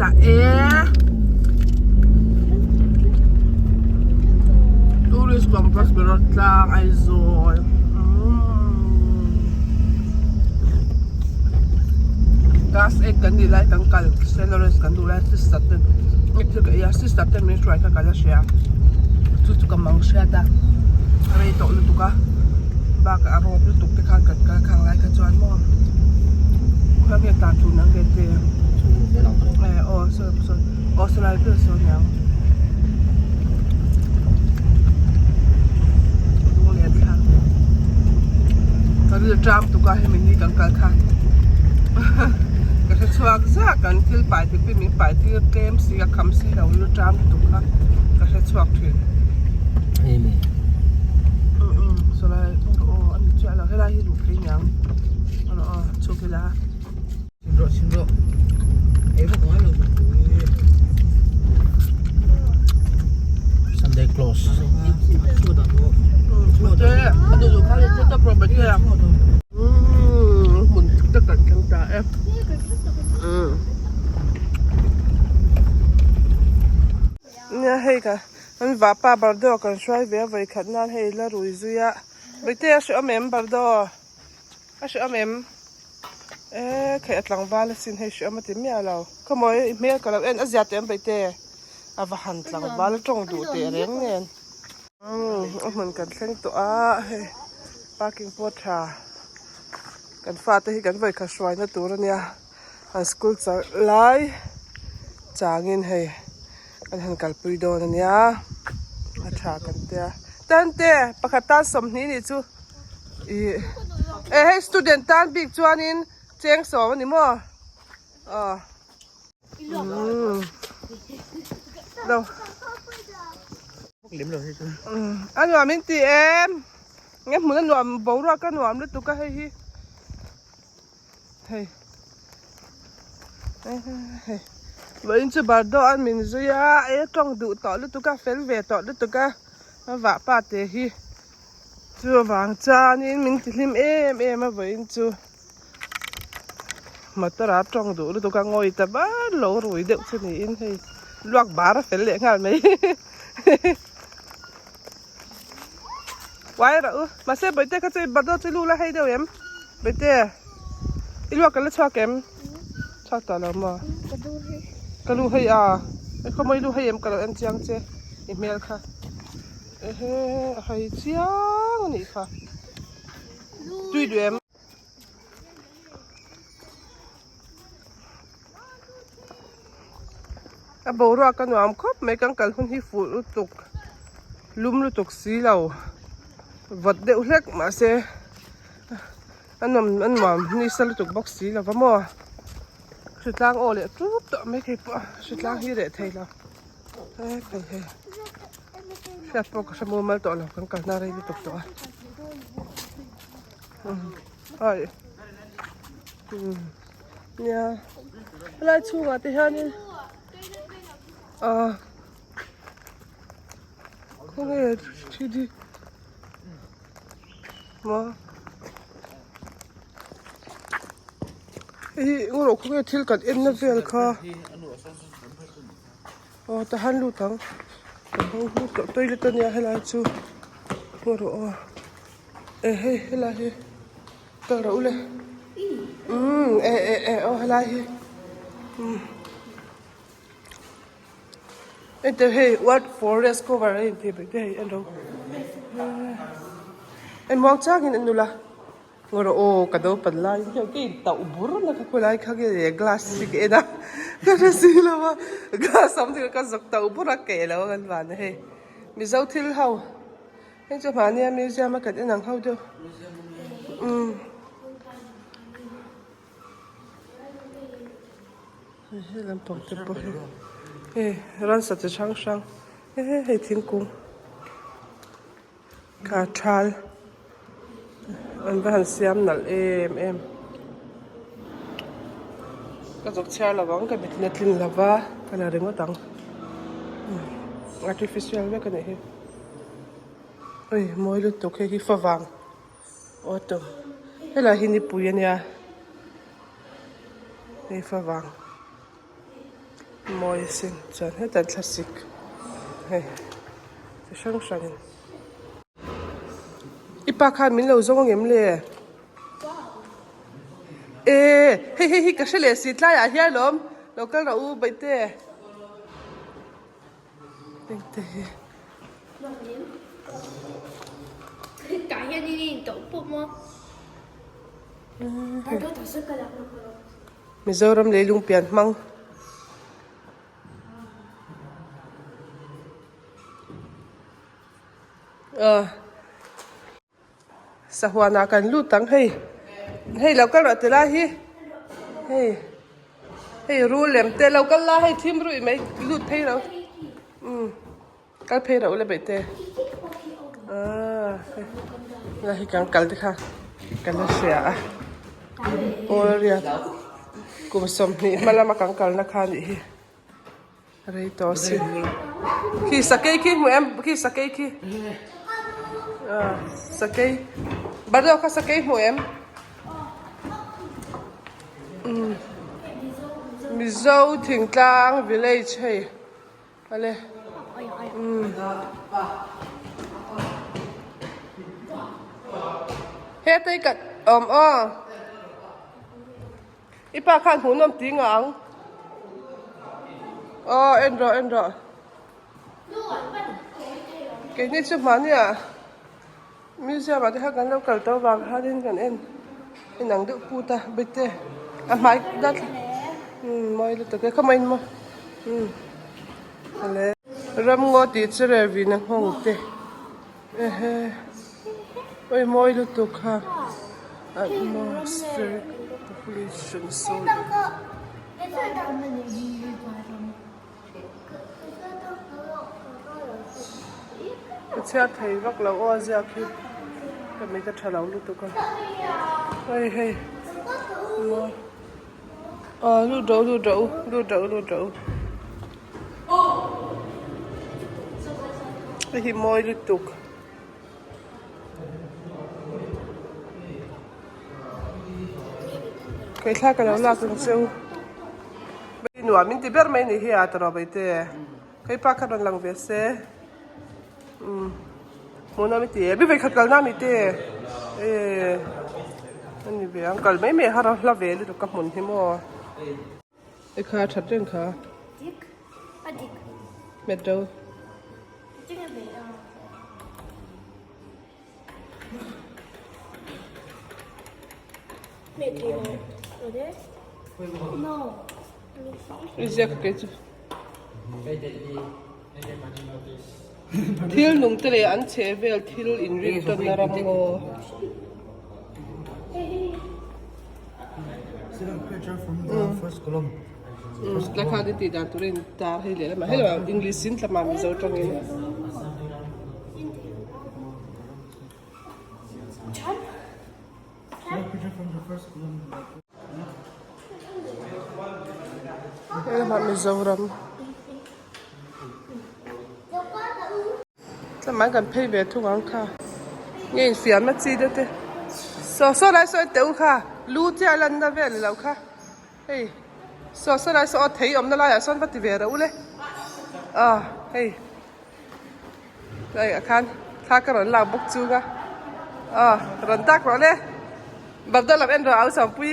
ta e. Tourist Complex Berot tlang Aizawl. Class 8 kan nih lai kan kal St. Lawrence kan duh lai sister ten thil ka ei a sister ten min hruai kha ka la hria chu chu ka mang hriat a a rei tawh lutuk a bakah a rawp lutuk te khan kan kal khang lai kha chuan maw khawi nge tan tur nang ve te eh aw sawi sawi aw sawi vel sawi aniang lunglen thlak ka ril tang tuk a hemi ni kan kal khan ka hre chhuak zak kan thil pai te pawh min pai tir tlem si a kham si lo ril tang lutuk kha ka hre chhuak thin sawlai aw a ni chiah lo helai hi duh phei niang aw chhuk ila. Sunday close. Nia hei ka an vahpa bardo kan hruai ve a vawikhat nan hei la rui zui a Bawihte a hre awm em bardo a hre awm em. Eee khaih a tlangval asin hei hriam a ti miah lo khawmawi i hmel ka lo en a zia teh em paihte a va han tlangval tawng duh teh reng nen umm a hmun kan thleng tawh a hei parking pawh a tha kan fate hi kan vawikhat hruaina tur ania an school chawlh lai changin hei kan han kalpui dawn ania a tha kan tia tante pakhat tan 20 nih chu. Ih eh hei student tan bik chuanin cheng sawm a ni maw aw umm lo umm a nuam in ti em nge hmun a nuam boruak a nuam lutuk a hei hi hei hei vawiin chu bardo an min zui a e tawng duh tawh lutuk a fel ve tawh lutuk a a vahpa te hi. Chuvang chuanin min ti hlim em em a vawiin chu motor a tawng duh lutuk a ngawi ta bar lo rui deuh chu niin hei luak bar a fel leh nghal mai uai rawh u mahse bawihte kha chu i bardo chu i lu la hei deuh em bawihte i luak ka la chhuak em chhuak tawh lo maw ka lu hei a khaw maw i lu hei em ka lo en chiang che i hmel kha. Ehe a hai chiang a nih kha tui duh em. A boruak a nuam khawp mai kan kal hun hi fuh lutuk lum lutuk si lo vawt deuh hlek mahse a nuam a nuam nisa lutuk bawk si lo va maw hritlang aw leh tup tawh mai thei pawh hritlang hi reh thei lo he hei hei. Hriat pawh ka hre mumal tawh lo kan kalna rei lutuk tawh a ai nia helai chhungah te hianin ah khawnge three d maw hei hi englo khawnge thil kan enna vel kha. Aw tahan lut ang ka bo lut tawh toilet ania helai chu ngaw rawh aw eh hei helai hi kal rawh ule umm eh eh eh aw helai hi umm hei hei world forest cover a inti bawk te hei en rawh en muang changin en ula. Ngaw rawh aw ka naupan lai hian ka intauh bur na kha khawilai kha nge le glass hi ka en a ka hre si lo a glass awm thei ka zuk tauh bur a keh lo a kan van a hei mizo thil ho heng chu hmahnia museum a kan en ang ho deuh umm hei lampang te pawh hi hei ransa chi hrang hrang hei thingkung. Ka thal an va han siam nalh em em ka zuk chhiar lo ang ka mitna tlin lo va ka la ringawt ang artificial vek a nih hi ui mawi lutuk hei hi favang autumn helai hi nipui a nia hei favang. Mawi asin chuan hetah thlasik hei chi hrang hrangin i pa khan min lo zawng angem le e hei hei hi ka hre leh si tlaiah hian lawm lo kal rawh u baihte engte hi. Mizoram leilung pian hmang. Aw sahuanah kan lut ang hei hei lo kal rawh ti lai hi hei hei rul lem te lo kal la hei thim ruih mai lut phei ro umm kal phei ro le beih te aaa hei hei kan kal te kha kan la hria a pawl riat kum 20 hma lama kan kalna kha a nih hi. Rei tawh si. Khi sakei khi hmu em khi sakei khi. Ah sakei. Bardo kha sakei hmu em? Um. Mizo Thingtlang village hei. Ale. Um. Hetei kat awm aw. I pa khan hmuh nawm ti ngah ang. Aw en rawh en rawh. Keini chu hmahniah museum ah te khan kan lo kal tawh avang khanin kan en en ang deuh put a bete a hmai dat umm mawi lutuk e khawmah in maw umm awle. Ramngaw tih chu rel vin a nghawng te. Ehe oi mawi lutuk kha atmospheric population soil ka chhiar thei vak lo aw a ziak hi ka mit a tha lo lutuk a hei hei mawi aw lut rawh u lut rawh u lut rawh u lut rawh u. Hei hi mawi lutuk. Keithla ka lo lak ang che u. Nuam min ti ber mai ni hi a tawrh bai te. Kei pa kha rawn lang ve se. Umm hmuhnawm i ti e. Bi vawikhat kalna mi te. E ani ve ang kal mai mai har a hla ve lutuk ka hmun hi maw. I kha a that reng kha. Dik a dik. Met ro. Dik a ve a. Met thei lo. Ode. No. I ziak ka kei chu. Thil nung te leh an chhe vel thil inrin tawnna ram maw? Tlakha te tih dan turin tar hei leh lamah hei lamah English in tlama Mizo tawngin. Hei lamah Mizoram. Tlama kan phei ve thung ang kha. Nge infiamna chi deuh te. Saw saw lai saw teh u kha. Lu chiah lanna vel ni lo kha. Hei saw saw lai saw aw thei awmna laiah sawn va ti ve reuh le. Aw hei. Hei ah khan thla ka rawn lak bawk chung a. Aw rawn tak rawh le. Barda lam en rawh au Sangpui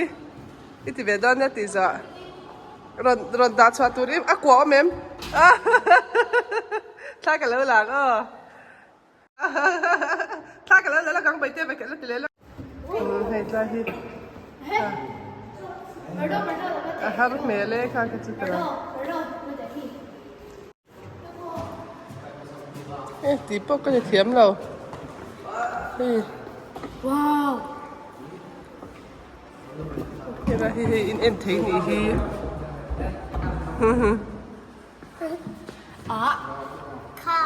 i ti ve dawn nia tih zawh. Rawn rawn dah chhuah tur i a kuah awm em? Thla ka lo lang aw. Thla ka lo la la kang bai te bai ka la ti leh lo. Hei tlai hi. A har hmel e kha ka chu ta lo. E tih pawh ka ni thiam lo. Hei. Wow. Hela hi hei in en thei nih hi. A. Kha.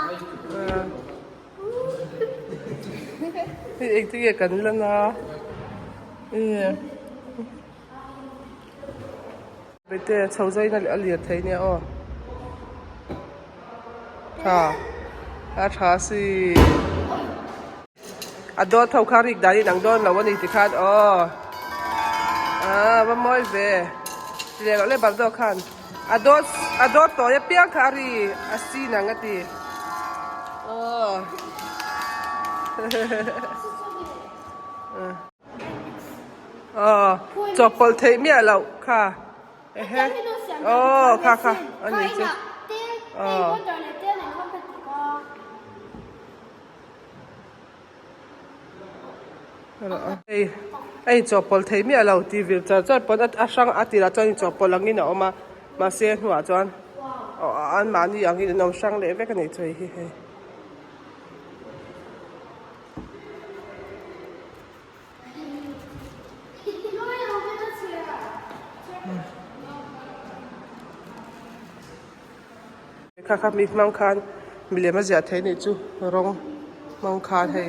Hei engtin nge kan lan a. E. Bete chho zain a lir thei nia aw. Tha. A tha si. A dawt ho kha rik dan in ang dawn lo a ni tikhan aw. Aa va mawi ve. Ti leh loh le Bardo khan. A dawt a dawt tawi apiang kha a ri a sin ang a ti. Aw. Aw chawhpawlh theih miah loh kha. Ehe. Aw kha kha a ni chu. Aw. Hei a inchawhpawlh theih miah lo tih vil char char pawn a hrang a tirah chuan inchawhpawlh angin a awm a mahse a hnuah chuan anmahni angin an awm hrang leh vek a nih chu hei hi hei. Kha kha mi hmang khan milem a ziah theih anih chu rawng hmang khan hei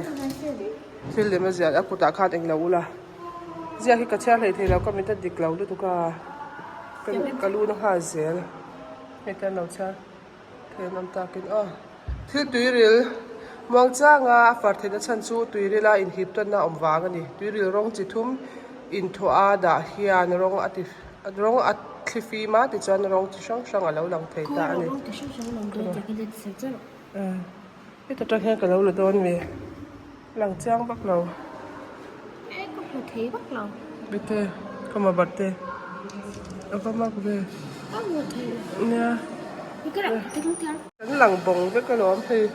thil lem a ziah a kutah khan englo ula ziak hi ka chhiar hlei thei lo ka mit a dik lo lutuk a ka lu na nghal zel hei te an lo chhiar thei an awm takin aw thil tuiril muang changa a far theihna chhan chu tuirila inhip tawnna a awm vang a ni tuiril rawng chi thum inthuah a dah hian rawng a ti Rawng a thli fim a tichuan rawng chi hrang hrang a lo lang thei ta a ni. Heta tang hian ka lo la dawn mi lang chiang vak lo. Bete ka ma barte a va mak ve. Nia. Kan lang bawng vek alawm hei.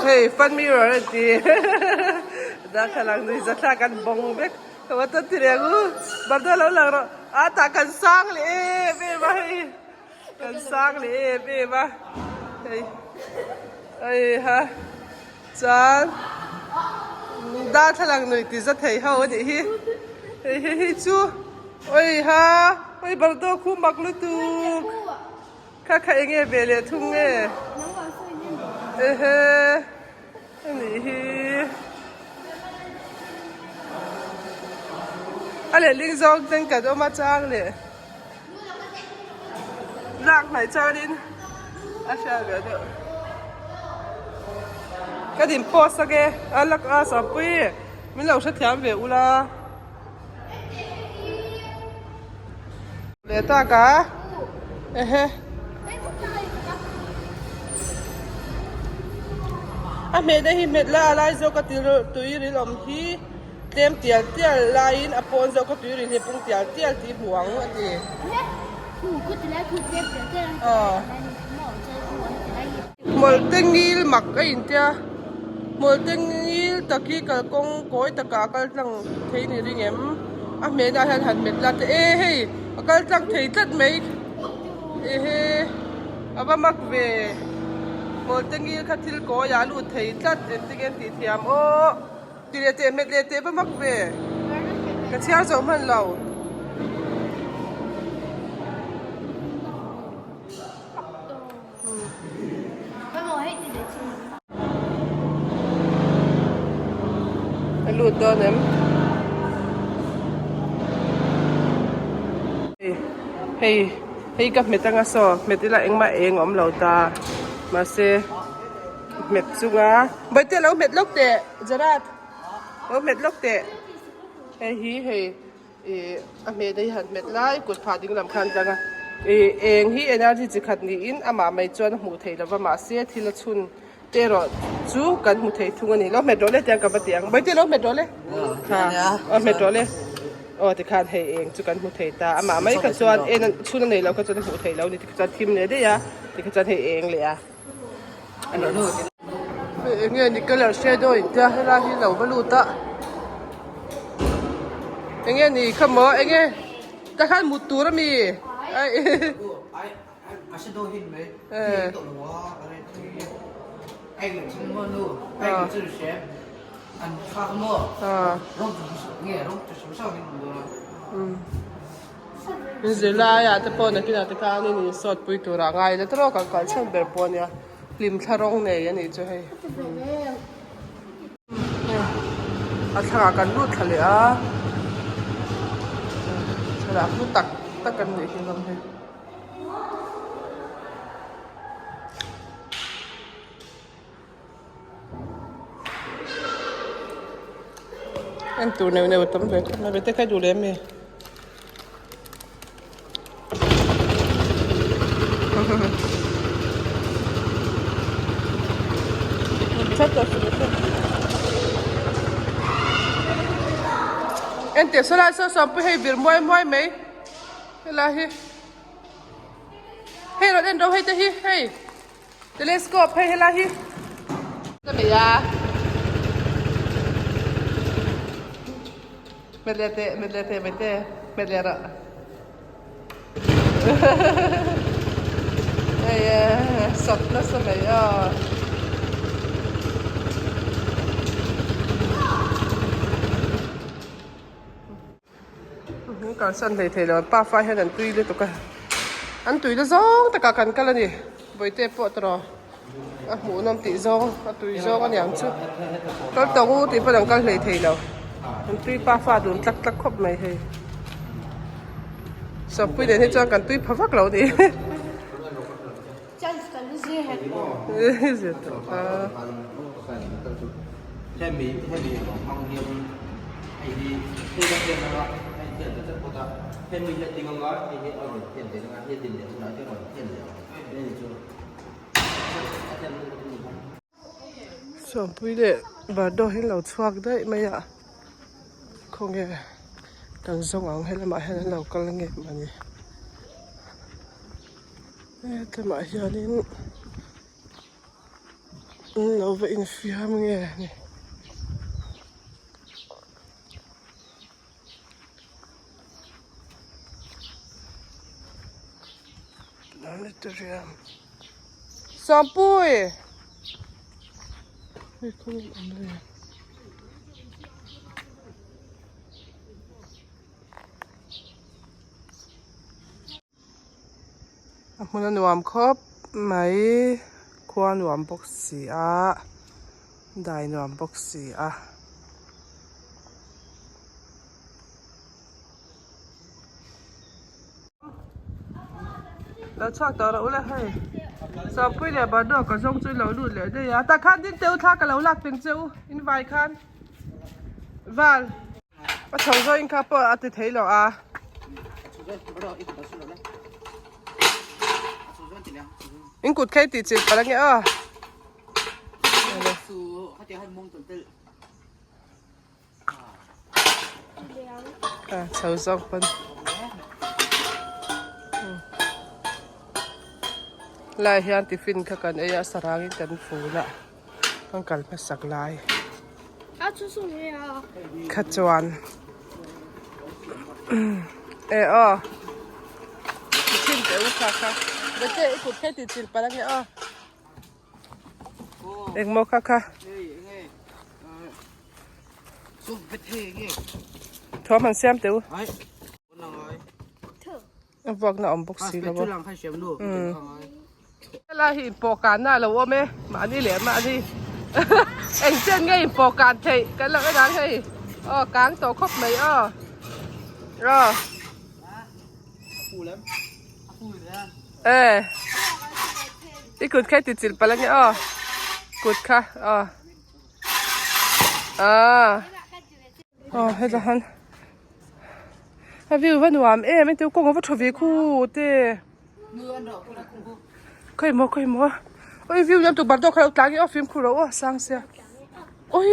Hei fan mirror a ti. Darthlalang nui zathlak an bawng vek. Ka va tan ti reng u, Barda lo lang rawh, a tah kan sang leh em em a hei, kan sang leh em em a hei, hei ha chuan darthlalang nui ti za thei ho a nih hi, hei hei hei chu oi ha oi Barda khu mak lutuk kha kha eng nge ve leh thung nge ehe. Anih hi a lehling zawng ten kan awm a chang leh lak hnaih chuanin a hriat ve deuh ka din post ange a lak a sawmpui min lo hrethiam ve ula leh tak a ehe a hmeh te hi hmet la a lai zawk a tui ril awm hi tlem tial tial laiin a pawn zawk a tui ril hi a pung tial tial tih hmu ang a ti aw hmawlh te ngil mak a intia hmawlh te ngil tak hi kalkawng kawi takah a kal tlang thei ni ring em a hmenah hian han met la te e hei a kal tlang thei tlat mai ehe a va mak ve hmawlh te ngil kha thil kawiah a lut thei tlat engtin nge an tih thiam aw ti leh teh hmet leh teh va mak ve ka chhiar zawh hman lo. A lut dawn em? Hei hei ka hmet anga saw hmet ila engmah eng a awm lo ta mahse hmet chunga Bawihte lo hmet lawk teh Gerard lo hmet lawk teh hei hi hei. Ih a hmeh daih han hmet lai kut phah ding lam khan tlang a ih eng hi energy chi khat niin amah mai chuan a hmuh theih lova mahse thil a chhun te erawh chu kan hmu thei thung a ni lo hmet rawh le tiang ka va ti ang Bawihte lo hmet rawh le kha aw hmet rawh le aw tikhan hei eng chu kan hmu thei ta amah mai kha chuan en chhun a nei lo kha chuan a hmuh theih lo a ni tikha chuan thim leh daih a tikha chuan hei eng leh a Hei eng nge ni colour shadow in tia helai hi lo va lut a eng nge ni kha maw eng nge tah khan mut tur ami Zirlaiah te pawh nakinah te khan in insawt pui turah ngai ila tawk ang kal chhan ber pawh ania hlim thla rawng nei a nih chu hei a thlangah kan lut thla leh a thlalak hlu tak tak an nih hi hlawm hei. En tur neuh neuh a tam ve khawp mai bete kha duh leh em ni. Enteh saw lai saw sawmpui hei vir muai muai mai helai hi hei rawn en ro hei te hi hei telescope hei helai hi ka nei a hmet leh teh hmet leh teh mai te hmet leh rawh hei sawt nasa mai aw. An kalsan hlei thei lo an pafa hian an tui lutuk a an tui na zawng takah kan kal a ni bawihte pawh tawh a hmuhnawm tih zawng a tui zawng a niang chu kal tawng u tih pawn an kal hlei thei lo an tui pafa dun tlak tlak khawp mai hei sawmpui nen hi chuan kan tui pha vak lo a ni zir tawh a. Sawmpui leh Bardo hi an lo chhuak daih mai a khawnge kan zawng ang helamah hian an lo kal ngei mawni. Hetlaiah hianin an lo va infiam nge ni. Planetarium Sawmpui hei khawnge awm le. A hmun a nuam khawp mai khua nuam bawk si a dai nuam bawk si a. Lo chhuak tawh rawh u le hei Sawmpui leh Bardo ka zawng chu lo lut leh daih a tah khan ding teh u thla ka lo lak peng che u in vai khan val. A chho zawh in kha pawh a ti thei lo a. In kut kha i tih chilh palh ange aw. A chho zawk pawn. Lai hian tiffin kha kan ei a sarangin kan ful a. Kan kal hmasak lai kha chuan e aw chhin teh u kha kha bete i kut kha i ti chilh palh ange aw engmaw kha kha thawm han siam teh u. A vuakna awm bawk si lo a. Helai hi inpawh kanna a lo awm e, mahni leh mahni eng chen nge inpawh kan theih kan lo en ang hei aw kang tawh khawp mai aw aw e i kut kha i ti chilh palh ange aw kut kha aw aw hetah han. A view va nuam em em kawng a va tha ve khu te khawi maw khawi maw oi view lam tur bar dawk kha lo tlang i aw fimkhur rawh aw sang sia oi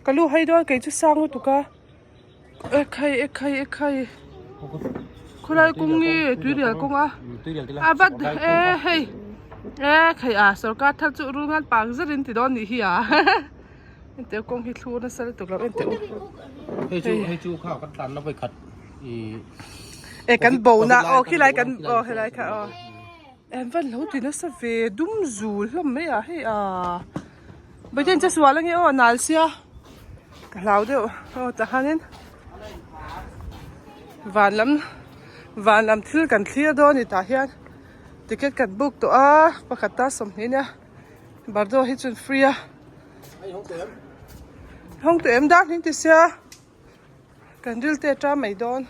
ka lu hai dawn kei chu sang lutuk a e khai e khai e khai khawlai kawng nge tuirial kawng a a va e hei e khai a sawrkar thar chu rul ngan pang zerin ti dawn nih hi a. Enteh kawng hi thlur nasa lutuk lo enteh u. Hei chu hei chu kha kan tlan na voi khat i E kan bo na aw khi lai kan aw helai kha aw. Em van lo ti nasa ve dum zul hlawm mai a hei a. Biden che sual ange aw nal sia. Ka hlau deuh aw tahanin van lam van lam thil kan thlir dawn ni tah hian ticket kan book tawh a pakhat ta 20 nia. Bardo hi chuan free a hawng teh em dar hling ti sia kan ril te a ṭam mai dawn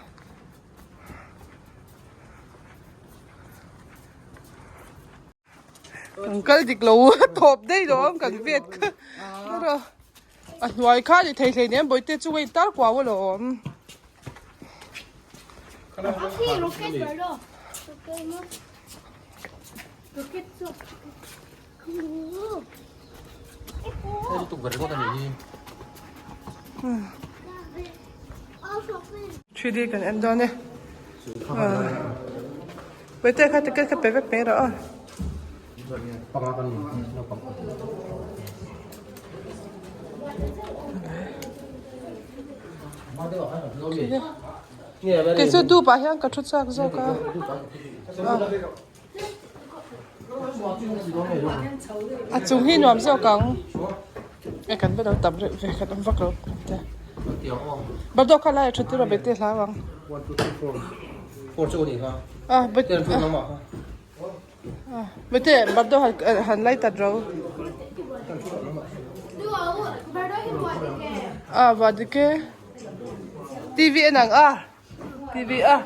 kan kal dik lo tawp daih lo awm kan vet kha a hnuai kha ni thei hlei nem bawihte chu a in tar kuau alawm. Hei tukverh ringawt a nih hi. 3D kan en dawn e. Wait kha ticket kha pe vek mai rawh aw. Panga kan ni naupang. Kei chu dup ah hian ka thu chak zawk a. A chung hi nuam zawk ang. E kan va lo tam reuh ve kan awm vak lo te. Bardawk kha lai a thu tur a bete hlau ang. A bete bete bardawk han lai tat ro. A va dik e. TV en ang a. TV a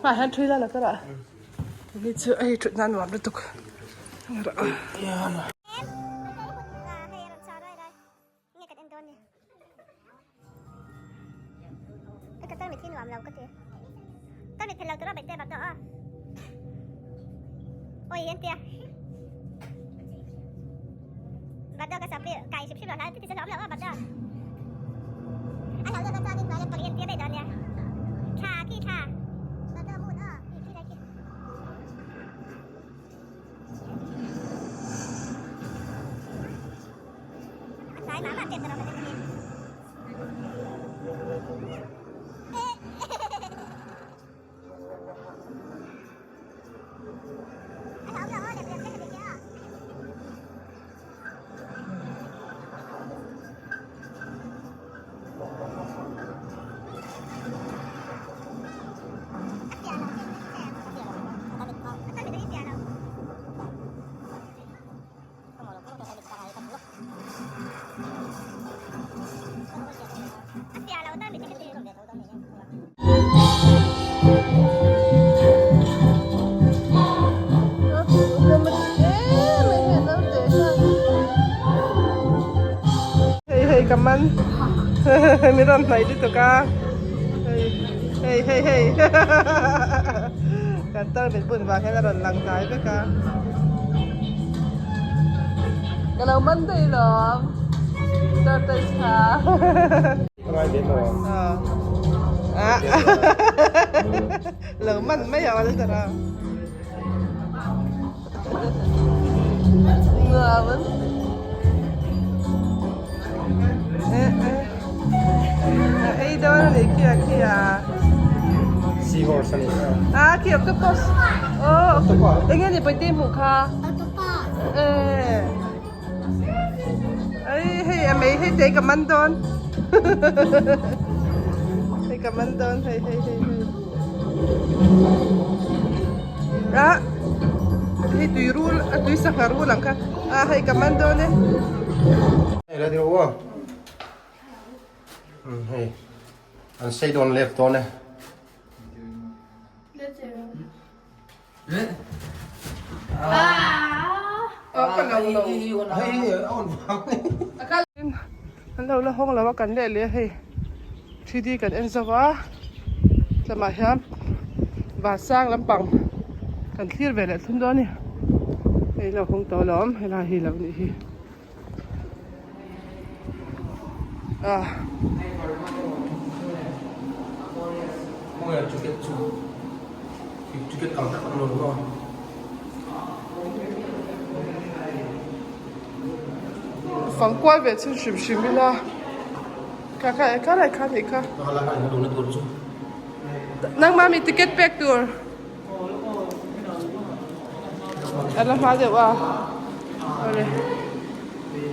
hmai hian thui la la ka rah tuni chu hei thut nan nuam lutuk Hei hei ka man min rawn hnaih lutuk a hei hei hei kan tarmit bun vang hian a rawn lang hnai vek a ka lo man daih lawm tortoise kha. Lo man mai ang a tara. Nuam. Ei dawn a ni khi a khi a. Seahorse a ni. Ah khi octopus. Oh octopus. Enge ni pawite hmuh kha? Octopus. Eh. Ei hei a mei hei te ka man dawn hei ka man dawn hei hei hei hei ah hei tui rul a tui sangha rul ang kha ah hei ka man dawn e. Hei la deuh aw hei an sei dawn lep dawn e. An lo la hawng lo a kan leh leh a hei 3D kan en zo a tlamah hian vansang lampang kan thlir ve leh thun dawn a ni hei lo hawng tawh alawm helai hi lo nih hi ah. Fang kual ve chhin hrim hrim ila kha kha e kha lai kha nih kha nangmah mi ticket pek tur. A la hma deuh a awle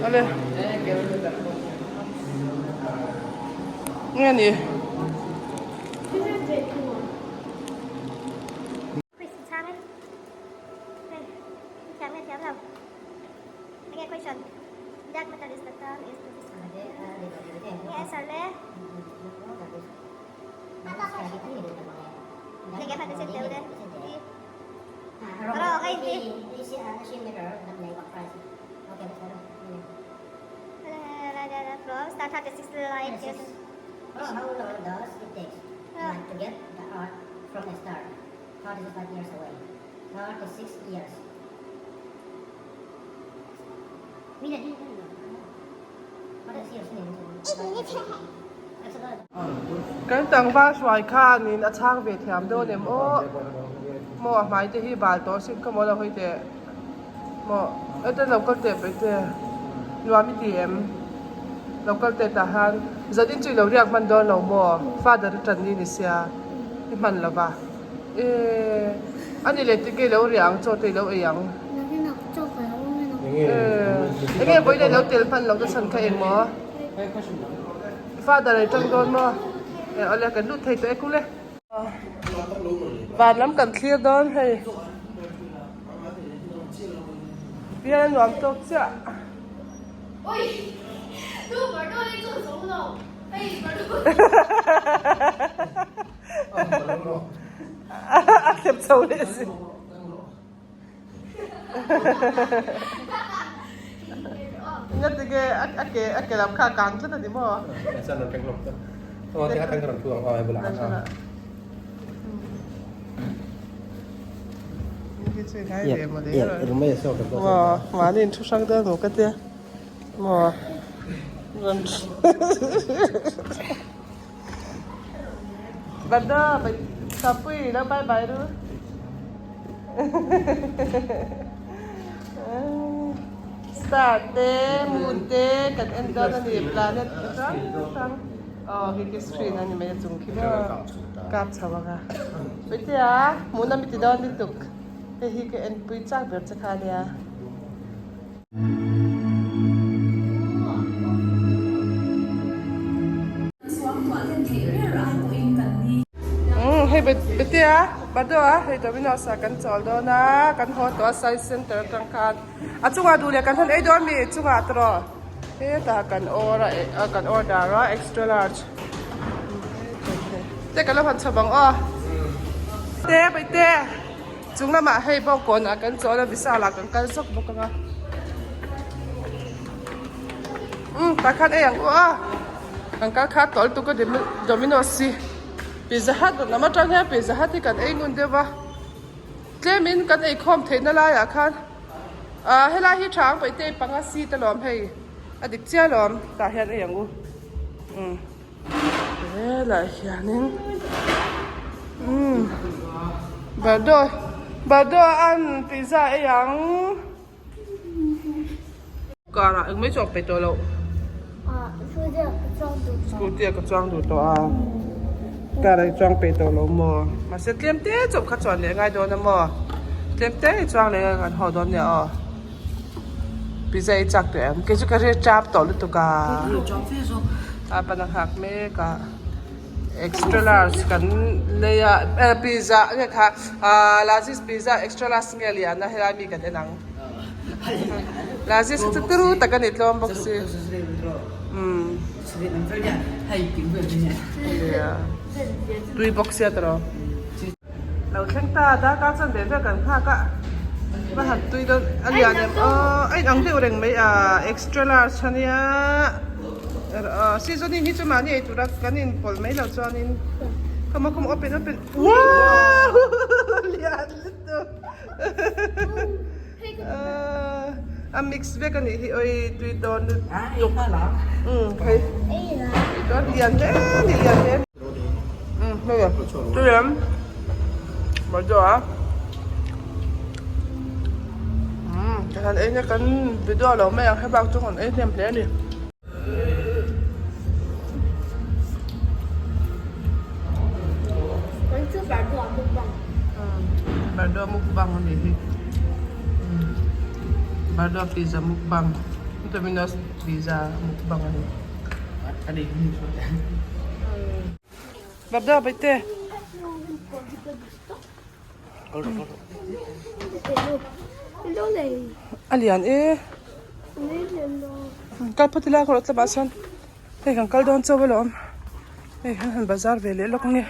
awle nge ni. Kan tlangval hruai khanin a chhang ve thiam dawn em aw maw a hmai te hi bal tawh sin ka maw lo hawi teh maw heta lo kal teh paih te nuam i ti em lo kal teh tah hian zanin chu i lo riak hman dawn lo maw father i tan ni ni sia i hman lo va eee a ni leh tikei lo riah ang chaw te i lo ei ang eee enge vawiin i lo tel hman loh na chhan kha eng maw. Father ei tang dawn maw? E awle kan lut thei tawh e kule. Van lam kan thlir dawn hei. Bial a nuam tawk chiah. A thlep chho leh si. Nga tige a ke a ke lam kha kang tlat ani maw? San ran teng lawk ta. Aw te atang ran thu ang aw bula. Maw mahni in thu hrang dawn maw ka tia maw ran Bada Sapui lo bye bye ru. Star te moon te kan en dawn a ni planet chi hrang hrang aw khi khi screen a ni mai a chung khi maw kap chho ang a Puitea hmuhnawm i ti dawn lutuk hei hi ka en pui chak ber che kha ania. Hei Betea Badoa hei Domino's ah kan chawl dawn a kan haw tawh a sai center atang khan a chungah duh leh kan han ei dawn mi chungah tawh hetah kan order kan order a extra large te ka lo han chho bang aw te Bete. Chung lamah hei bawngkawn ah kan chawl a Vishal ah kan kal zawk bawk ang a. Umm tah khan ei ang u a. Kan kal kha tawl tuk a Domino's hi Pizza Hut rawn lam atang hian Pizza Hut hi kan ei ngun deuh va. Tlemin kan ei khawm theihna laiah khan ah helai hi tha ang paih te panga seat alawm hei a dik chiah alawm tah hian ei ang u. Umm. Helai hianin umm Bardo Bardo an pizza ei ang car ah engmai chuang peih tawh loh scooty ah ka chuang duh tawh a car ah i chuang peih tawh lo maw mahse tlem te chauh kha chuan leh a ngai dawn a maw tlem te i chuang leh a kan haw dawn nia aw. Pizza i chak teh em? Kei chu ka ri chap tawh lutuk a. A pan a nghak mek a. Extra large kan lei a eh pizza nge kha ah Laziz pizza extra large nge lian a helai mi kan en ang. Laziz hi chu turu tak a ni tlawm bawk si. Umm. Tui bawk sia tawh. Lo thleng ta darkar chuan ve ve kan nghak a va han tui dawn a lian em aw a inang deuh reng mai a extra large ania seasoning hi chu mahni ei tura kan inpawlh mai loh chuanin come on come on open open wow lian lutuk a mix vek anih hi oi tui dawn lutuk hei tui dawn lian hle ani lian hle. Tui em Bardo a ka han ei nia kan video lo mai ang he bak chu kan ei hnem hle a ni. Bardo mukbang a nih hi Bardo pizza mukbang Domino's pizza mukbang a ni. Bardo baite. A lian e. Kal phawt ila ka rawh tlap ah sawn hei kan kal dawn chauh alawm. Hei han han bazar ve leh lawk ange.